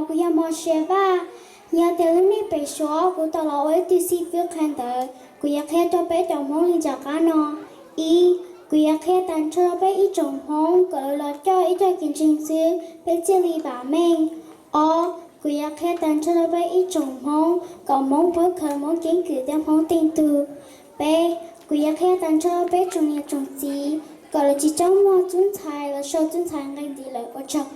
Kuv yog Mos Sia Vaj. Yog tias lub neej pem suav kuv tau los ua ib tug xib fwb qhia ntawv, kuv yuav qhia rau peb cov Hmoob li nram qab no. Ib, kuv yuav qhia tag nrho rau peb ib tsoom Hmoob kom lawv los coj ib co kev ntseeg xwb peb thiaj li vam meej. Ob, kuv yuav qhia tag nrho rau peb ib tsoom Hmoob kom Hmoob paub khaws Hmoob keeb kwm thiab Hmoob teej tug. Peb, kuv yuav qhia tag nrho rau peb tsoom niam tsoom txiv kom lawv tsis txhob muaj tub ntxhais los sau tub ntxhais nqe ntiv lawm. Ua tsaug.